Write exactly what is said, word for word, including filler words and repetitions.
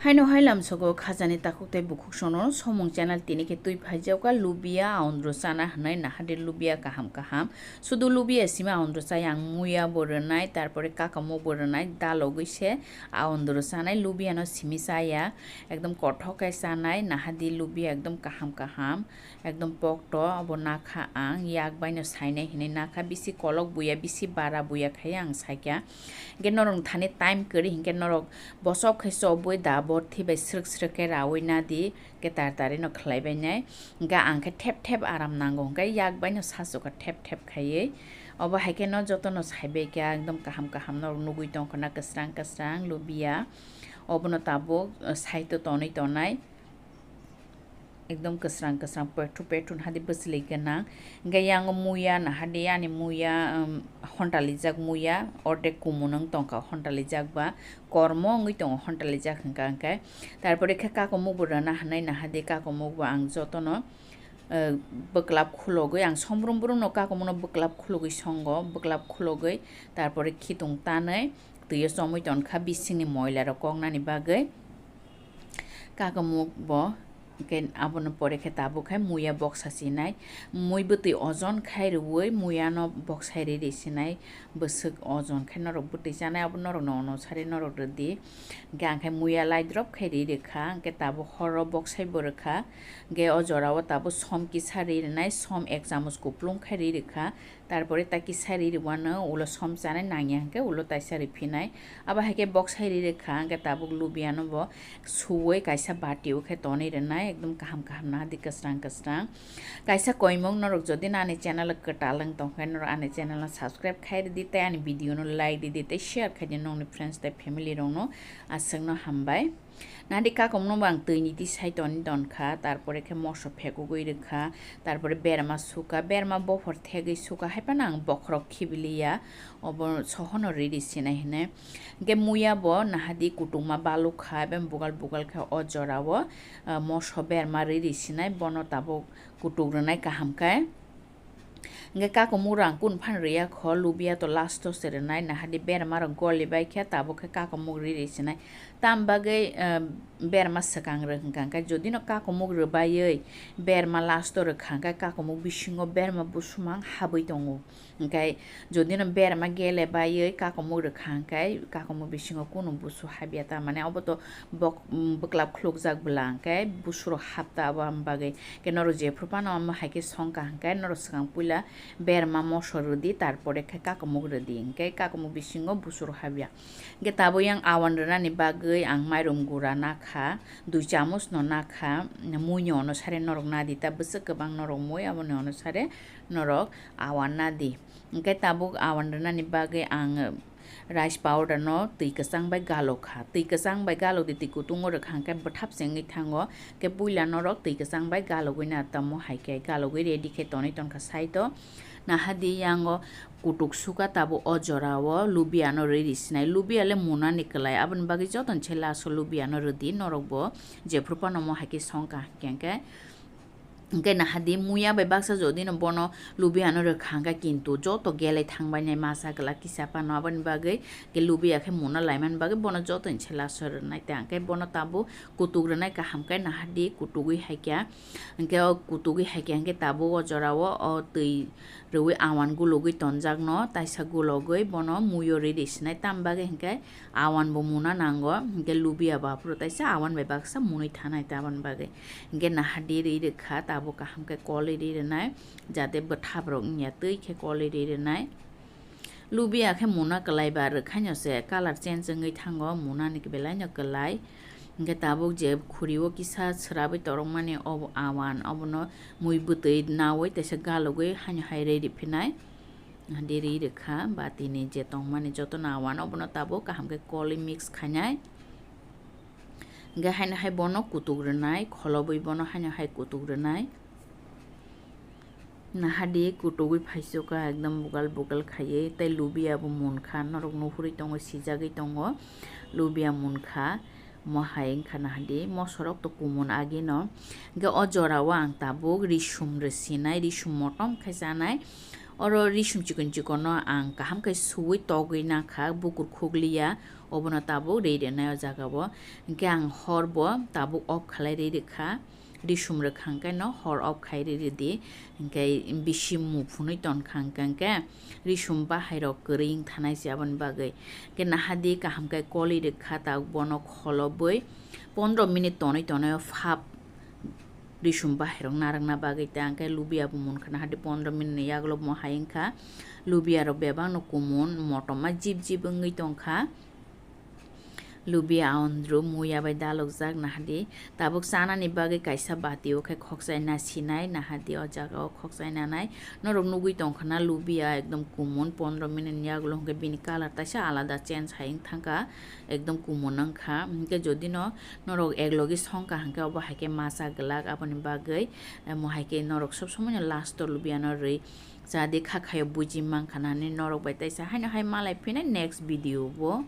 Haino hai lamsogo khajani takhuk tei bukhuk sono somung channel tini khe twi phaijak ka lubia aondro chana hwnwi nahadi lubia kaham kaham. Sudu lubia simi aondro chaya ang muya bo rwnai, tarpore kakamuk bo rwnai, dalogwi se aondro chanai lubia no simi chaya. Ekdom kothok khe chanai nahadi lubia ekdom kaham kaham. Ekdom pokto abo nakha ang yak baino sainai hinwi nakha bisi kolok buya bisi bara buya khai ang saikha. Hingke norok thani time kwrwi hingke norok bosok khai chobwi da borthi bai srwk srwk khe rawi nadi hingke tar tari no khlai bainai. Hingke ang khe thep thep aram nango hingke yak baino sachukha thep thep khaiwi. Obo hai khe no joto no saibai kha ekdom kaham kaham norok nugwi tongkha na kwsrang kwsrang lubia. Obono tabuk, uh, side o tonwi tonai. Ekdom kwsrang kwsrang pethu pethu hadi bwchwlwi gwnang. Hingke yang muya nahadi ani muya, um, hontalijak muya, ordek kumun wng tongkha hontalijak ba, kormo wngwi tongo hontalijak hingka hingke. Tarpore khe kakomuk bo rwna hinwi nahadi kakomuk bo ang jotono, uh, bwklap khulogwi ang sombrum brum no kakomuk no bwklap khulogwi songo, bwklap khulogwi tarpore khitung tanwi twi o chomwi tongkha bisingni moila rok koknani bagwi. Kakamuk bo, hingke abono pore khe tabuk khe muya boksa sinai. Mui bwtwi ojon khai rwui muya no boksai riri sinai. Bwswk ojon khe norok bwtwi chanai abo norok no ono sari norok rwdi. Hingke ang khe muya lai drop khai ri rwkha, hingke tabuk horo boksai bo rwkha. Hingke o jora o tabuk som kisa ri rwnai, som ek chamuch kuplung khai ri rwkha. Tarpore ta kisa ri rwano ulo som chanai nangya hingke ulo taisa ri phinai. Abo hai khe boksai ri rwkha, hingke tabuk lubia no bo suwui kaisa bati o khe tonwi rwnai, ekdom kaham kaham nahadi kwsrang kwsrang. Kaisa koimung norok jodi no ani channel o kwtal wng tongkha norok ani channel no subscribe khai rwdi tei ani video no like rwdi tei share khai di nokni friends tei family rok no aswk no hambai. Nadi kakomno bo ang twi ni tisai toni donkha, tarpore khe moso phekugwi rwkha, tarpore berma sukha, berma bophor thegwi sukha, hai phano ang bokhorok khibiliya, obo sohono riri sinai hinwi. Hingke muya bo nahadi kutukma balukha, ebe bugal bugal khe o jorao, ah, moso berma riri sinai, bono tabuk kutuk rwnai kaham khe. Hingke kakomuk rang kunu phano riya kho, lubia to last o se rwnai, nahadi berma rok goli bai khe tabuk khe kakomuk riri sinai. Tam bagwi, eh, berma swkang rw hwnkha hwnkhe jodi no kakomuk rwbaiwi berma last o rwkha hwnkhe kakomuk bisingo berma busumang habwi tongo. Hingke jodi no berma gele baiwi kakomuk rwkha hwnkhe kakomuk bisingo kunu busu habya ta mane obo to bok-, bwklap khulukjak bwla hwnkhe busurok hapta abo aboni bagwi. Hingke norok jephru phano omo hai khe songkha hwnkhe norok swkang puila berma moso rwdi, tarpore khe kakomuk rwdi, hingke kakomuk bisingo busurok habya. Hingke tabuk yang awan rwnani bagwi ang mairum gura nakha, dui chamuch no nakha, mui ni onusare norok nadi, ta bwswk kwbang norok mui, aboni onusare norok awan nadi. Hingke tabuk awan rwnani bagwi ang rice powder no twi kwchang bai galokha. Twi kwchang bai galokdi, twi kutungo rwkha hwnkhe bwthap se wngwi thango. Hwnkhe puila norok twi kwchang bai galogwi na tamo hai khe galogwi ready khe tonwi tonkha side o. Nahadi yango kutuk sukha tabuk o jorao lubia no riri sinai. Lubia le munani kwlai, aboni bagwi jotono se last o lubia no rwdi norok bo jephru phano omo hai khe songkha hwnkhe. Hingke nahadi muya bai baksa jodi no bono lubia no rwkha hwnkhe kintu joto gelai thangbai nai masa kwlak kisa phano aboni bagwi hingke lubia khe muna laimani bagwi bono joto ni se last o rwnai ta hingke bono tabuk kutuk rwnai kaham khe nahadi kutugwi hai khe hingke o kutugwi hai khe hingke tabuk o jorao o twi rwui awan gulugwi tonjakno taisa gulogwi bono muiyo riri sinai tam bagwi hingke awan bo muna nango hingke lubia bo aphuru taisa awan bai baksa munui thanai ta aboni bagwi. Hingke nahadi ri rwkha, tabuk kaham khe kolwi ri rwnai, jate bwthap rok wngya twi khe kolwi ri rwnai. Lubia khe muna kwlai ba rwkhaino se colour change wngwi thango, muna ni belai no kwlai. Hingke tabuk je khuri o kisa swrabwi torokmani obo awan, obono mui bwtwi nawi teisa galogwi haino hai rwi riphinai. Hadi ri rwkha, batini je tongmani jotono awan, obono tabuk kaham khe kolwi mix khainai. Hingke haino hai bono kutuk rwnai, kholobwi bono haino hai kutuk rwnai. Nahadi kutugwi phaisukha ekdom bugal bugal khaiwi, tei lubia bo munkha, norok nuhurwi tongo, sijagwi tongo, lubia munkha, mo hai wngkha nahadi, mosorok to kumun agino. Hingke o jorao ang tabuk risum rwsinai, risum motom khe chanai, Oro risum chikon chikon no ang kaham khe suwi togwi nakha, bukur khukliya, obono tabuk ri rwnai o jaga o. Hinkhe ang hor bo tabuk off khalai ri rwkha, risum rwkha hinkhe no hor off khai ri rwdi, hinkhe bisi mu phunui tonkha hinkhe, hinkhe risum bahai rok kwrwi wng thanai se aboni bagwi. Hinkhe nahadi kaham khe koli rwkha tabuk bono kholobwi pondro minute tonwi tonwi o phap risum bahairok narwkna bagwi ta hinkhe lubia bo munkha nahadi pondro minute ni yagulo mohai wngkha. Lubia rok bebak no kumun motom ma jip jip wngwi tongkha. Lubia andru muya bai dalokjak nahadi tabuk chanani bagwi kaisa bati o khe khokchai na sinai nahadi o jaga o khokchai nanai. Norok nugwi tongkha na lubia ekdom kumun pondro minute ni yagulo hinkhe bini colour taisa alada change hai wng thangkha, ekdom kumun wngkha. Hinkhe jodi no norok eklogi songkha hinkhe obo hai khe masa glak, aboni bagwi, eh, mo hai khe norok sob somoi no last o lubia no rwi chadi kha khaio buji mankha nani norok bai taisa haino hai malai phina next video o.